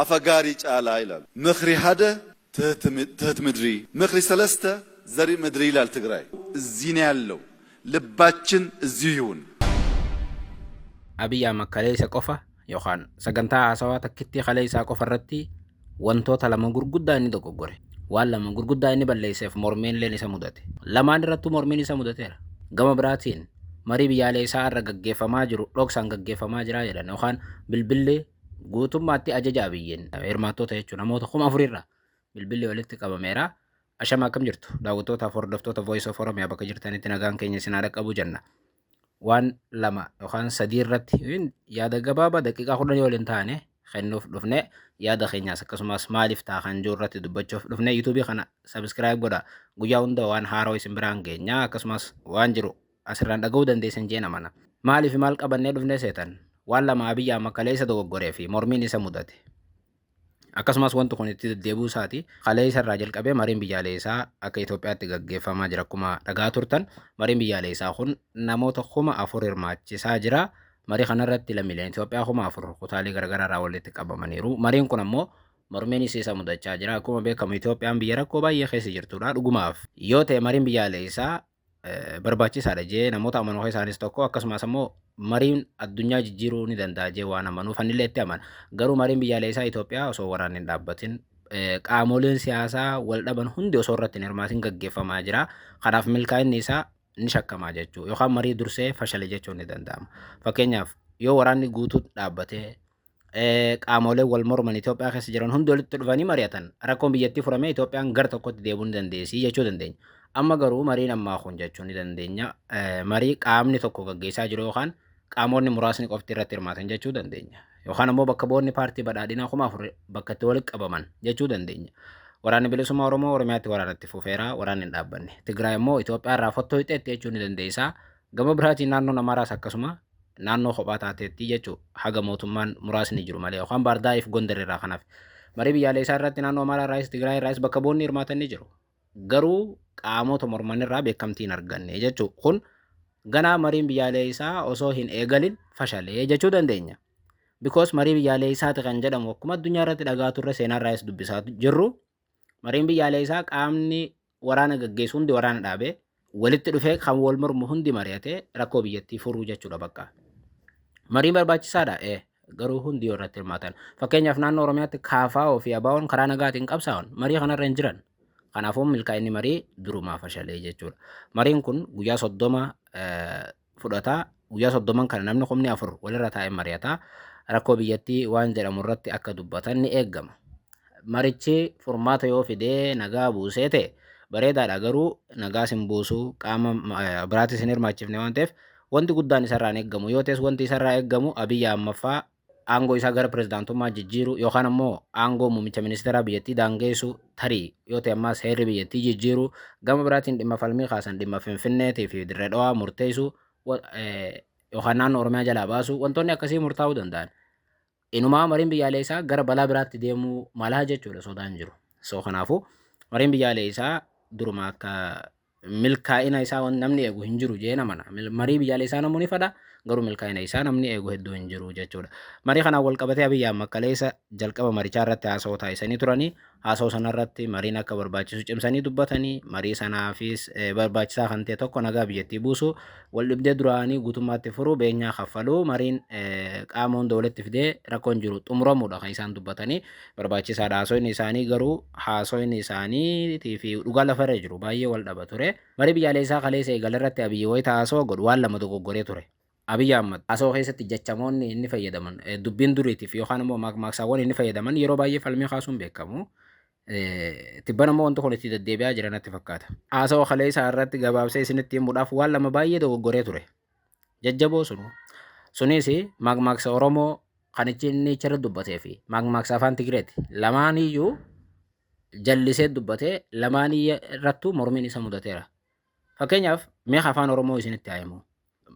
አፈጋሪ ጫላ ይላል። ምኽሪ ሓደ ትህት ምድሪ፣ ምኽሪ ሰለስተ ዘርኢ ምድሪ ይላል ትግራይ። እዚህ ነው ያለው። ልባችን እዚሁ ይሁን። Abiy Ahmad kaleessa qofa yookaan sagantaa haasawaa takkittii kaleessaa qofa irratti wantoota lama gurguddaa inni dogoggore. Waan lama gurguddaa inni balleesseef mormiin illeen isa mudate. Lamaan irrattuu mormiin isa mudateera. Gama biraatiin marii biyyaalessaa irra gaggeeffamaa jiru dhoksaan gaggeeffamaa jira jedhan yookaan bilbilli guutummaatti ajaja Abiyyiin hirmaattoota jechuun namoota 4000 irraa bilbilli walitti qabameera. Ashama, akkam jirtu daawwattootaaf hordoftoota Voice of Oromia? Bakka jirtanitti nagaan keenya isin haa dhaqqabu jenna. Waan lama yookaan sadii irratti yaada gabaabaa daqiiqaa 10 waliin taane kennuuf dhufne, yaada keenyaas akkasumas maaliif ta'a kan jiru irratti dubbachuuf dhufne. YouTubeii kana subscribe godha, guyyaa hunda waan haaroo isin biraan geenya, akkasumas waan jiru asirraan dhaga'uu dandeessan jeen amana. Maaliif maal qabannee dhufne seetan? Waan lama Abiyyi Ahmad kaleessa dogoggoree fi mormiin isa mudate. Akkasumas wanti kun itti deddeebi'uu isaati. Kaleessa irraa jalqabee mariin biyyaalessaa akka Itoophiyaatti gaggeeffamaa jira akkuma dhagaa turtan. Mariin biyyaalessaa kun namoota 4000 hirmaachisaa jira. Marii kanarratti lammiileen Itoophiyaa 4000 kutaalee garaagaraa irraa walitti qabamaniiru. Mariin kun ammoo mormiin isa mudachaa jira. Akkuma beekamu Itoophiyaan biyya rakkoo baay'ee keessa jirtudha. Dhugumaaf yoo ta'e mariin biyyaalessaa barbaachisaadha jee namoota amanuu isaanis tokko, akkasumas ammoo mariin addunyaa jijjiiruu ni danda'a jee waan amanuuf anillee itti amana. Garuu mariin biyyaalessaa Itoophiyaa osoo waraanni hin dhaabbatin, qaamoleen siyaasaa wal dhaban hundi osoo irratti hin hirmaatin gaggeeffamaa jira. Kanaaf milkaa'inni isaa ni shakkamaa jechuudha. Yookaan marii dursee fashale jechuun ni danda'ama. Fakkeenyaaf yoo waraanni guutuu dhaabbatee qaamoleen wal morman Itoophiyaa keessa jiran hundi walitti dhufanii mari'atan, rakkoon biyyattii furamee Itoophiyaan gara tokkotti deebi'uu ni dandeessi jechuu dandeenya. Amma garuu mariin ammaa kun jechuu ni dandeenya. Marii qaamni tokko gaggeessaa jiru yookaan qaamonni muraasni qofti irratti hirmaatan jechuu dandeenya. Yookaan ammoo bakka bu'oonni paartii badhaadhinaa 4000 bakka itti walitti qabaman jechuu dandeenya. Waraanni Bilisummaa Oromoo Oromiyaatti waraanatti fufeera, waraanni hin dhaabbanne. Tigraay immoo Itoophiyaa irraa fottoo hixeetti jechuu ni dandeessa. Gama biraatiin naannoon Amaaraas akkasuma naannoo kophaa taateetti jechuu, haga mootummaan muraasni jiru malee, yookaan Baardaariif Gondar irraa kanaaf. Marii biyyaalessaa irratti naannoo Amaaraa irraayis Tigraay irraayis bakka bu'oonni hirmaatan ni jiru. Garuu qaamota morman irraa beekamtii hin arganne jechuu. Kun ganaa mariin biyyaalessaa osoo hin eegalin fashalee jechuu dandeenya. Because marii biyyaalessaati kan jedhamu, akkuma addunyaa irratti dhagaa turre, seenaa irraayis dubbisaa jirru, mariin biyyaalessaa qaamni waraana gaggeessu hundi waraana dhaabee walitti dhufee kan wal mormu hundi mari'atee rakkoo biyyattii furuu jechuudha bakka. Mariin barbaachisaadha garuu hundi yoo irratti hirmaatan. Fakkeenyaaf naannoo Oromiyaatti KFO fi ABO'n karaa nagaatiin qabsaa'an marii kanarra hin jiran. Kanaafuu milkaa'inni marii durumaa fashalee jechuudha. Mariin kun guyyaa 30 fudhata. Guyyaa 30n kana namni 4000 walirra taa'ee mari'ata. Rakkoo biyyattii waan jedhamu irratti akka dubbatan ni eeggama. Marichi furmaata yoo fidee nagaa buusee ta'e bareedaadha, garuu nagaas hin buusu, qaama biraatis hin hirmaachifne waan ta'eef wanti guddaan isarraa hin eeggamu. Yoo ta'es wanti isarraa eeggamu Abiyyi Ahmad aangoo isaa gara pirezidaantummaa jijjiiru yookaan ammoo aangoo muummicha ministeeraa biyyattii daangeessu, tarii yoo ta'e ammaas heerri biyyattii jijjiiru, gama biraatiin dhimma falmii kaasan dhimma Finfinneetii fi Dirree Dhawaa murteessu yookaan naannoo Oromiyaa jalaa baasu, wantoonni akkasii murtaa'uu danda'an. Inumaa mariin biyyaalessaa gara balaa biraatti deemuu malaa jechuudha sodaan jiru. So kanaafuu mariin biyyaalessaa duruma akka milkaa'ina isaa namni eegu hin jiru jee namana. Marii biyyaalessaa namuu ni fedha, garuu milkaa'ina isaa namni eegu hedduu hin jiru jechuudha. Marii kanaan wal qabatee Abiyyi Ahmad kaleessa jalqaba marichaa irratti haasawaa taasisanii turanii, haasawaa sanarratti mariin akka barbaachisu cimsanii dubbatanii, marii sanaafis barbaachisaa kan ta'e tokko nagaa biyyattii buusu, wal dhibdee duraanii guutummaatti furuu, beenyaa kaffaluu, mariin qaama hunda walitti fidee rakkoon jiru xumuramuudha kan isaan dubbatanii barbaachisaadha. Haasoyni isaanii garuu haasoyni isaanii fi dhugaa lafarra jiru baay'ee wal dhaba ture. Marii biyyaalessaa kaleessa eegale irratti Abiyyi wayita haasawaa godhu waan lama dogoggoree ture. Abiyyi Ahmad haasawaa keessatti jechamoonni inni fayyadaman, dubbiin duriitiif yookaan immoo maaksaawwan inni fayyadaman yeroo baay'ee falmii kaasuun beekamu. Tibban immoo wanti kun itti deddeebi'aa jira natti fakkaata. Haasawaa kaleessaa irratti gabaabsee isinitti himuudhaaf waan lama baay'ee dogoggoree ture. Jajjaboo sunu. Sunis maakmaaksa Oromoo kan inni achirra dubbatee fi maakmaaksa afaan Tigireeti. Lamaaniyyuu jallisee dubbatee, lamaanii irrattuu mormiin isa mudateera. Fakkeenyaaf meeqa afaan Oromoo isinitti haa himu.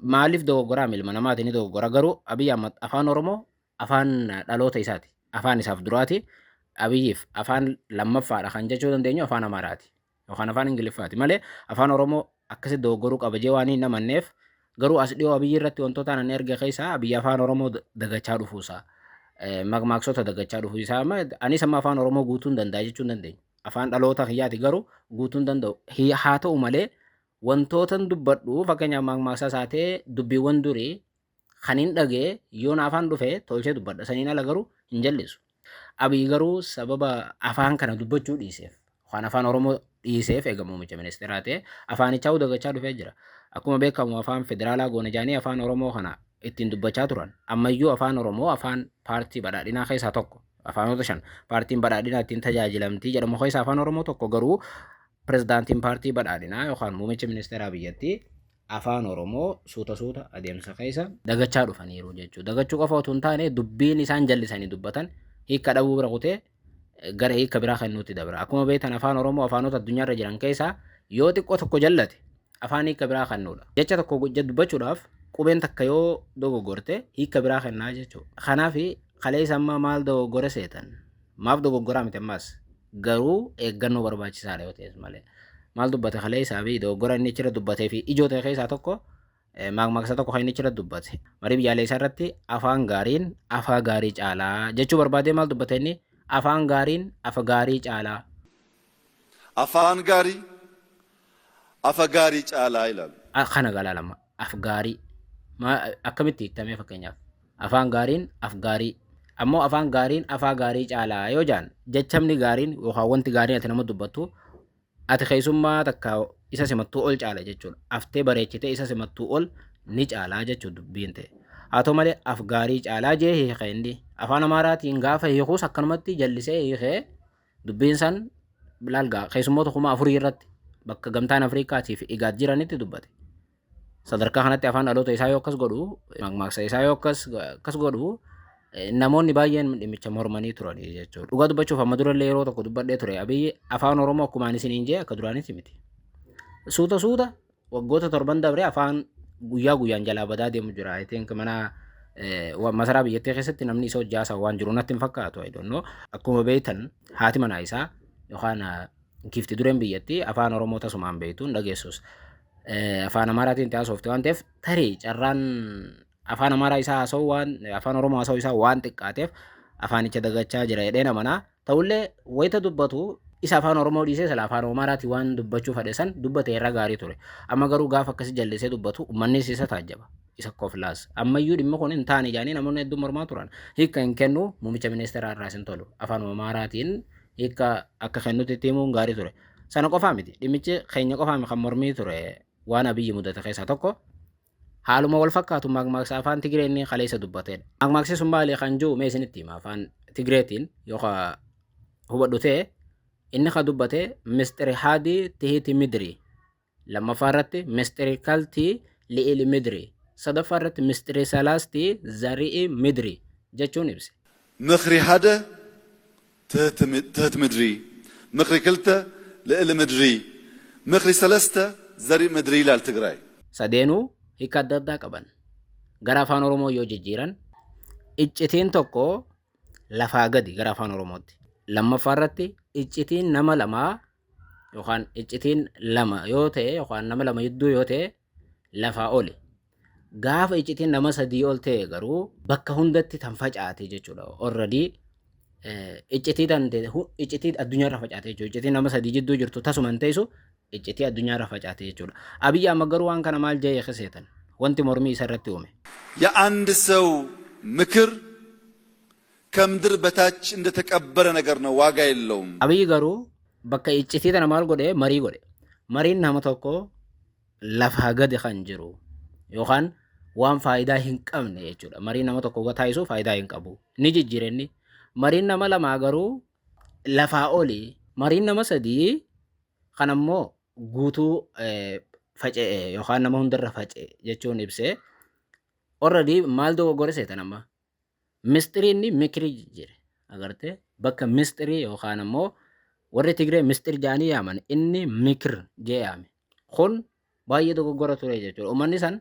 Maaliif dogoggoraa? Ilma namaati, ni dogoggora, garuu Abiyyi Ahmad afaan Oromoo afaan dhaloota isaati. Afaan isaaf duraati. Abiyyiif afaan lammaffaadha kan jechuu dandeenyu afaan Amaaraati yookaan afaan Ingiliffaati malee afaan Oromoo akkasitti dogoggoruu qaba jee waan hin amanneef. Garuu as dhiyoo Abiyyi irratti wantoota ani erge keessaa Abiyyi afaan Oromoo dagachaa dhufuusaa. Maqmaaksota dagachaa dhufuu isaa amma anis amma afaan Oromoo guutuu hin danda'a jechuu hin dandeenyu. Afaan dhaloota kiyyaati garuu guutuu hin danda'u. Haa ta'u malee wantootan dubbadhu fakkeenyaaf maqmaaqsa isaa ta'ee dubbiiwwan durii kan hin dhagee yoon afaan dhufe tolchee dubbadha. Saniin ala garuu hin jallisu. Abiy garuu sababa afaan kana dubbachuu dhiiseef waan afaan Oromoo dhiiseef eega muummicha ministeeraa ta'e afaanichaa dagachaa dhufee jira. Akkuma beekamu afaan federaalaa goona jaanii afaan Oromoo kana ittiin dubbachaa turan. Ammayyuu afaan Oromoo afaan paartii badhaadhinaa keessaa tokko. Afaanota 5 paartiin badhaadhinaa ittiin tajaajilamtii jedhamu keessaa afaan Oromoo tokko garuu pirezidaantiin paartii badhaadhinaa yookaan muummicha ministeeraa biyyattii afaan Oromoo suuta suuta adeemsa keessa dagachaa dhufaniiru jechuudha. Dagachuu qofa otoo hin taane dubbiin isaan jallisanii dubbatan hiika dhabuu bira kutee gara hiika biraa kennuutti dabra. Akkuma beektan afaan Oromoo afaanota addunyaarra jiran keessaa yoo xiqqoo tokko jallate afaan hiika biraa kennuudha. Jecha tokko dubbachuudhaaf qubeen takka yoo dogoggorte hiika biraa kennaa jechuudha. Kanaaf kaleessa ammaa maal dogoggore seetan? Maaf dogoggoraa miti ammas? Garuu eeggannoo barbaachisaadha yoo ta'es malee. Maal dubbate kaleessaa fi dogoggora inni achirra dubbatee fi ijoo ta'e keessaa tokko maqmaqsa tokko kan inni achirra dubbate. Marii biyyaalessaa irratti afaan gaariin afaa gaarii caalaa jechuu barbaadee maal dubbate inni afaan gaariin afa gaarii caalaa. Afaan gaarii afa gaarii caalaa ይላሉ። Kana galaa lama af gaarii akkamitti hiiktamee fakkeenyaaf afaan gaariin af gaarii ammoo afaan gaariin afaa gaarii caalaa yoo jaan jechamni gaariin yookaan wanti gaariin ati nama dubbattu ati keessummaa takka isa simattuu ol caala jechuudha. Aftee bareechitee isa simattuu ol ni caalaa jechuudha dubbiin ta'e. Haa ta'u malee af gaarii caalaa jee hiike inni afaan Amaaraatiin gaafa hiikuus akkanumatti jallisee hiikee dubbiin san laalgaa keessummoota 4000 irratti bakka gamtaan Afrikaatii fi Igaad jiranitti dubbate. Sadarkaa kanatti afaan dhaloota isaa yoo akkas godhu maqmaaqsa isaa yoo akkas godhu namoonni baay'een dhimmicha mormanii turanii jechuudha. Dhugaa dubbachuuf amma durallee yeroo tokko dubbadhee ture Abiyyi afaan Oromoo akkuma ani isiniin jee akka duraanitti miti. Suuta suuta waggoota 7 dabre afaan guyyaa guyyaan jalaa badaa deemu jira. I think mana masaraa biyyattii keessatti namni isa hojjaasaa waan jiru natti hin fakkaatu. I don't know. Akkuma beektan haati manaa isaa yookaan giifti dureen biyyattii afaan Oromoo tasumaan beektu hin dhageessus. Afaan Amaaraatiin haasofte waan ta'eef tarii carraan afaan Amaaraa isaa haasa'u waan afaan Oromoo haasa'u isaa waan xiqqaateef afaanicha dagachaa jira jedhee namanaa. Ta'ullee wayita dubbatu isa afaan Oromoo dhiisee sila afaan Amaaraatiin waan dubbachuu fedhe san dubbate irra gaarii ture. Amma garuu gaafa akkasi jallisee dubbatu uummannis isa taajjaba. Isa koflaas. Ammayyuu dhimmi kun hin taane jedhanii namoonni hedduun mormaa turan. Hiika hin kennu muummicha ministeeraa irraas hin tolu. Afaan Amaaraatiin hiika akka kennutti itti himuun gaarii ture. Sana qofaa miti. Dhimmichi keenya qofaa miti kan mormii ture waan Abiyyi mudate keessaa tokko haaluma wal fakkaatu maqmaaqsa afaan Tigree inni kaleessa dubbatedha. Maqmaaqsi sun maali kan jiru mee isinitti hima afaan Tigreetiin yookaan hubadhu ta'e inni kan dubbate mistiri haadii tihiti midri lammaffaa irratti mistiri kaltii li'ili midri sadaffaa irratti mistiri salaastii zari'i midri jechuun ibse. ምኽሪ ሓደ ትሕት ምድሪ፣ ምኽሪ ክልተ ልዕሊ ምድሪ፣ ምኽሪ ሰለስተ ዘርኢ ምድሪ ይላል ትግራይ። Sadeenuu hiika adda addaa qaban. Gara afaan Oromoo yoo jijjiiran iccitiin tokko lafaa gadi gara afaan Oromootti. Lammaffaa irratti iccitiin nama lamaa yookaan iccitiin lama yoo ta'e yookaan nama lama gidduu yoo ta'e lafaa oli. Gaafa iccitiin nama sadii ol ta'e garuu bakka hundatti tan facaate jechuudha. Already iccitii tan iccitii addunyaarra facaate jechuudha. Iccitiin nama sadii jidduu jirtu tasuma hin teessu iccitii addunyaarra facaate jechuudha. Abiyyi amma garuu waan kana maal jee seetan wanti mormii isa irratti uume. የአንድ ሰው ምክር ከምድር በታች እንደተቀበረ ነገር ነው፣ ዋጋ የለውም። Abiyyi garuu bakka iccitii tana maal godhe marii godhe. Mariin nama tokko lafaa gadi kan jiru yookaan waan faayidaa hin qabne jechuudha. Mariin nama tokko taasisu faayidaa hin qabu. Ni jijjiire inni. Mariin nama lamaa garuu lafaa oli. Mariin nama sadii kan ammoo guutuu faca'e yookaan nama hundarra faca'e jechuun ibsee already maal dogoggore seetan amma. Mistirii inni mikirii jijjiire. Agartee bakka mistirii yookaan ammoo warri Tigree mistir jedhanii yaaman inni mikir jee yaame. Kun baay'ee dogoggora ture jechuudha. Uummanni san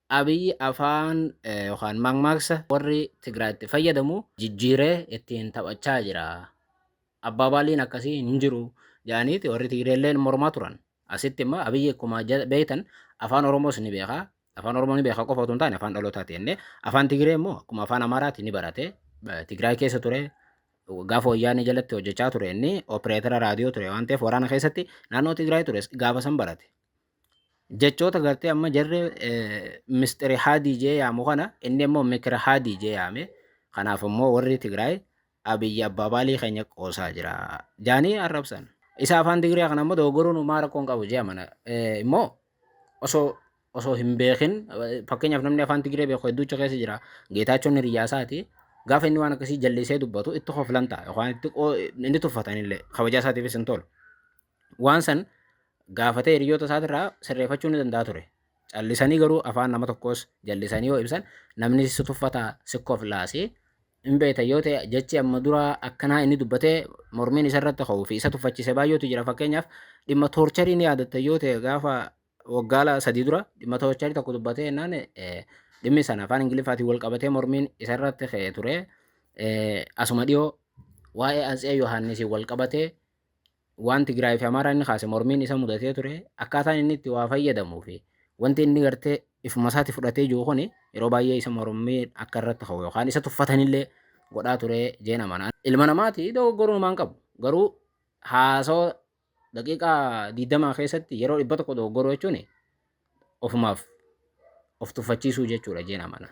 Abiyyi afaan yookaan maqmaaqsa warri Tigraay itti fayyadamu jijjiiree ittiin taphachaa jira. Abbaabaaliin akkasii hin jiru jedhaniiti warri Tigreelleen mormaa turan. Asitti immoo Abiyyi akkuma beektan afaan Oromoos ni beeka. Afaan Oromoo ni beeka qofa otoo hin taane afaan dhalootaati jennee. Afaan Tigree immoo akkuma afaan Amaaraati ni barate. Tigraay keessa ture. Gaafa wayyaanee jalatti hojjechaa ture, inni opereetara raadiyoo ture waan ta'eef, waraana keessatti naannoo Tigraay ture gaafa san barate. Jechoota gartee amma jarri mistiri haadii jee yaamu kana inni immoo mikira haadii jee yaame. Kanaaf immoo warri Tigraay Abiyyi abbaa baalii keenya qoosaa jira jaanii arrabsan. Isa afaan Tigree kana immoo dogoggoruun homaa rakkoo hin qabu jee amana. Immoo osoo hin beekin, fakkeenyaaf namni afaan Tigree beeku hedduucha keessa jira. Geetaachoon hiriyyaa isaati. Gaafa inni waan akkasii jallisee dubbatu itti koflan ta'a yookaan itti inni tuffatanillee kabajaa isaatiifis hin tolu. Waan san gaafatee hiriyoota isaatirraa sirreeffachuu ni danda'a ture. Callisanii garuu afaan nama tokkos jallisanii yoo ibsan namni si tuffataa, si koflaasi. Hin beekta yoo ta'e, jechi amma dura akkanaa inni dubbatee mormiin isa irratti ka'uu fi isa tuffachise baay'eetu jira. Fakkeenyaaf dhimma torture ni yaadatta yoo ta'e, gaafa waggaa 3 dura dhimma torture tokko dubbatee jennaan dhimmi sana afaan Ingiliffaatiin wal qabatee mormiin isa irratti ka'ee ture. Asuma dhiyoo waa'ee Atsee Yohaannisiin wal qabatee waan Tigraay fi Amaaraa inni kaase mormiin isa mudatee ture. Akkaataan inni itti waa fayyadamuu fi wanti inni gartee ifuma isaatti fudhatee jiru kuni yeroo baay'ee isa mormii akka irratti ka'u yookaan isa tuffatanillee godhaa ture jeen amana. Ilma namaati, dogoggoruu namaan qabu. Garuu haasawaa daqiiqaa 20 keessatti yeroo 100 dogoggoruu jechuun ofumaaf of tuffachiisuu jechuudha jeen amana.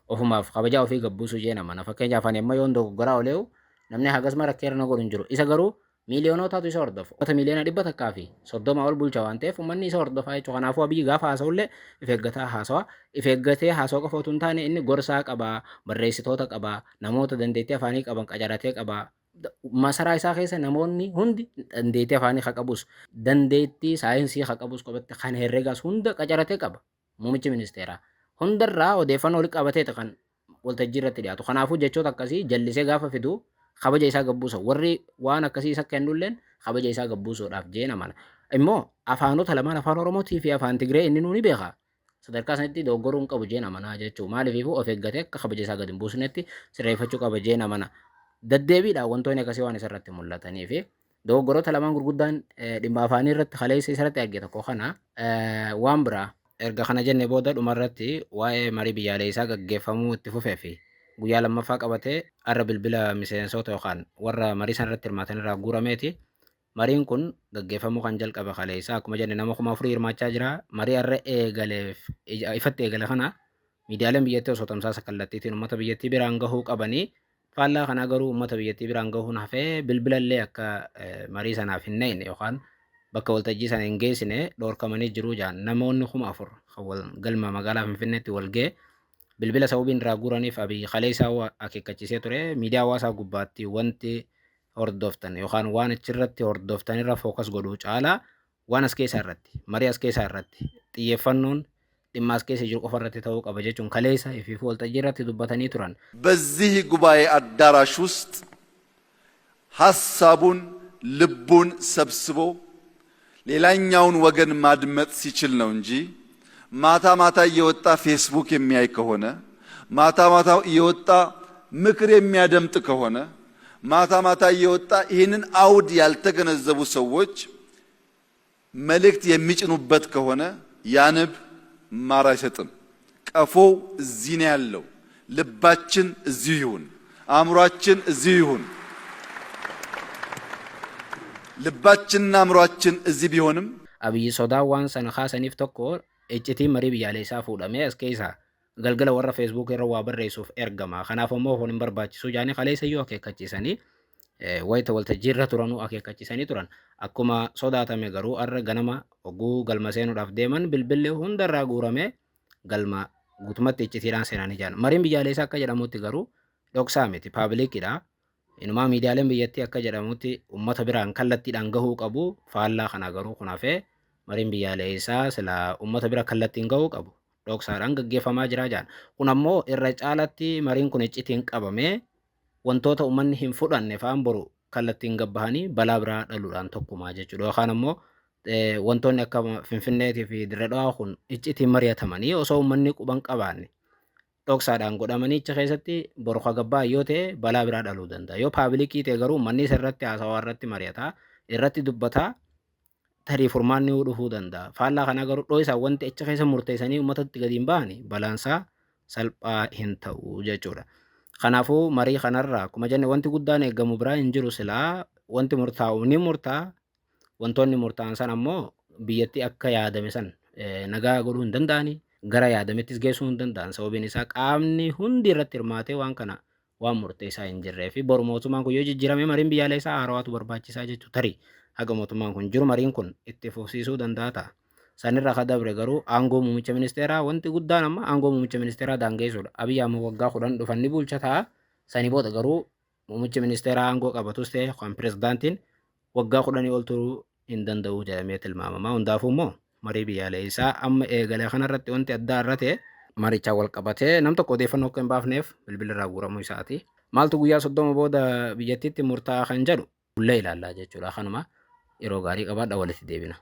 Ofumaaf kabajaa ofii gabbuusuu jeen amana. Fakkeenyaaf ani amma yoon dogoggoraa olee'u namni hagas mara keera na godhu hin jiru. Isa garuu miiliyoonotaatu isa hordofa. Uummata miiliyoona 130 ol bulcha waan ta'eef uummanni isa hordofaa jechuudha. Kanaafuu Abiyyi gaafa haasa'ullee if eeggataa haasawa. If eeggatee haasawaa qofa otoo hin taane inni gorsaa qabaa, barreessitoota qabaa, namoota dandeettii afaanii qaban qacaratee qabaa. Masaraa isaa keessa namoonni hundi dandeettii afaanii ka qabus, dandeettii saayinsii ka qabus, qophatti kan herregaas hunda qacaratee qaba. Muummichi ministeeraa. Hundarraa odeeffannoo walitti qabatee kan waltajjii irratti dhiyaatu. Kanaafuu jechoota akkasii jallisee gaafa fidu kabaja isaa gabbuusa. Warri waan akkasii isa kennulleen kabaja isaa gabbuusuudhaaf jeen amana. Immoo afaanota lamaan, afaan Oromootii fi afaan Tigree, inni nuu ni beeka. Sadarkaa sanitti dogoggoruu hin qabu jeen amanaa jechuudha. Maaliifuu of eeggatee akka kabaja isaa gadi hin buusnetti sirreeffachuu qaba jeen amana. Deddeebiidhaan wantoonni akkasii waan isarratti mul'atanii fi dogoggoroota lamaan gurguddaan dhimma afaanii irratti kaleessa isarratti arge tokko kana. Waan biraa. Erga kana jenne booda dhumarratti waa'ee marii biyyaalessaa gaggeeffamuu itti fufee fi guyyaa lammaffaa qabatee har'a bilbila miseensota yookaan warra marii sana irratti hirmaatan irraa guurameeti. Mariin kun gaggeeffamuu kan jalqabe kaleessa, akkuma jenne nama 4000 hirmaachaa jira. Marii har'a eegaleef ifatti eegale kana miidiyaaleen biyyattii osoo tamsaasa kallattiitiin uummata biyyattii biraan gahuu qabanii, faallaa kanaa garuu uummata biyyattii biraan gahuun hafee bilbilallee akka marii sanaaf hin naqne yookaan bakka waltajjii sana hin geessine dhoorkamanii jiru jaan. Namoonni 4000 kan wal galma magaalaa Finfinneetti wal ga'e bilbila sababiin irraa guuraniif Abiy kaleessaa akeekkachiisee ture. Miidiyaa hawaasaa gubbaatti wanti hordoftan yookaan waan achirratti hordoftan irra focus godhuu caalaa waan as keessaa irratti, marii as keessaa irratti xiyyeeffannoon dhimma as keessa jiru qofa irratti ta'uu qaba jechuun kaleessa ifiifuu waltajjii irratti dubbatanii turan. በዚህ ጉባኤ አዳራሽ ውስጥ ሐሳቡን ልቡን ሰብስቦ ሌላኛውን ወገን ማድመጥ ሲችል ነው እንጂ ማታ ማታ እየወጣ ፌስቡክ የሚያይ ከሆነ፣ ማታ ማታ እየወጣ ምክር የሚያደምጥ ከሆነ፣ ማታ ማታ እየወጣ ይህንን አውድ ያልተገነዘቡ ሰዎች መልእክት የሚጭኑበት ከሆነ ያ ንብ ማር አይሰጥም። ቀፎው እዚህ ነው ያለው። ልባችን እዚሁ ይሁን፣ አእምሯችን እዚሁ ይሁን። ልባችንና አእምሯችን እዚህ ቢሆንም Abiyyi sodaa waan sana kaasaniif tokko iccitiin marii biyyaalessaa fuudhamee as keessaa galgala warra Facebook irra waa barreessuuf ergama. Kanaaf immoo kun hin barbaachisu jaanii kaleessa iyyuu akeekkachiisanii, wayita waltajjii irra turanuu akeekkachiisanii turan. Akkuma sodaatame garuu har'a ganama hogguu galma seenuudhaaf deeman bilbilli hundarraa guuramee galma guutumatti iccitiidhaan seenanii jiran. Mariin biyyaalessaa akka jedhamutti garuu dhoksaa miti, publicidha. Inumaa miidiyaaleen biyyattii akka jedhamutti uummata biraan kallattiidhaan gahuu qabu. Faallaa kana garuu kun hafee mariin biyyaalessaa sila uummata bira kallattiin gahuu qabu dhoksaadhaan gaggeeffamaa jira jedhan. Kun ammoo irra caalatti mariin kun iccitiin qabamee wantoota uummanni hin fudhanne fa'aan boru kallattiin gabbahanii balaa biraa dhaluudhaan tokkumaa jechuudha. Yookaan ammoo wantoonni akka Finfinneetii fi Dirree Dhawaa kun iccitiin mari'atamanii osoo uummanni quban qabaanne dhoksaadhaan godhamanii achi keessatti boru gabbaa yoo ta'e balaa biraa dhaluu danda'a. Yoo public ta'e garuu uummanni isa irratti haasawaa, irratti mari'ataa, irratti dubbataa, tarii furmaanni dhufuu danda'a. Faallaa kanaa garuu dhoo wanti achi keessa murteessanii uummatatti gadi hin ba'ani balaansaa salphaa hin ta'u jechuudha. Kanaafuu marii kanarraa akkuma jenne wanti guddaan eegamu biraa hin jiru silaa wanti murtaa'u ni murtaa'a. Wantoonni murtaa'an san ammoo biyyattii akka yaadame san nagaa godhuu hin danda'ani. Gara yaadamettis geessuu hin danda'an. Sababiin isaa qaamni hundi irratti hirmaatee waan kana waan murteessaa hin jirree fi boru mootummaan kun yoo jijjiirame mariin biyyaalessaa haarawaatu barbaachisaa jechuu tarii haga mootummaan kun jiru mariin kun itti fufsiisuu danda'a ta'a. Sanirra ka dabre garuu aangoo muummicha ministeeraa wanti guddaan amma aangoo muummicha ministeeraa daangeessuudha. Abiy amma waggaa 10 dhufan ni bulcha ta'a. Sanii booda garuu muummichi ministeeraa aangoo qabatus ta'e kan pirezidaantiin waggaa 10 ol turuu hin danda'u jedhamee tilmaamama. Hundaafuu immoo marii biyyaalessaa amma eegale kanarratti wanti addaa irra ta'e marichaan wal qabatee nam tokko odeeffannoo akka hin baafneef bilbilli irraa guuramuu isaati. Maaltu guyyaa 30 booda biyyattiitti murtaa'a kan jedhu bullee ilaallaa jechuudha. Kanuma yeroo gaarii qabaadha walitti deebina.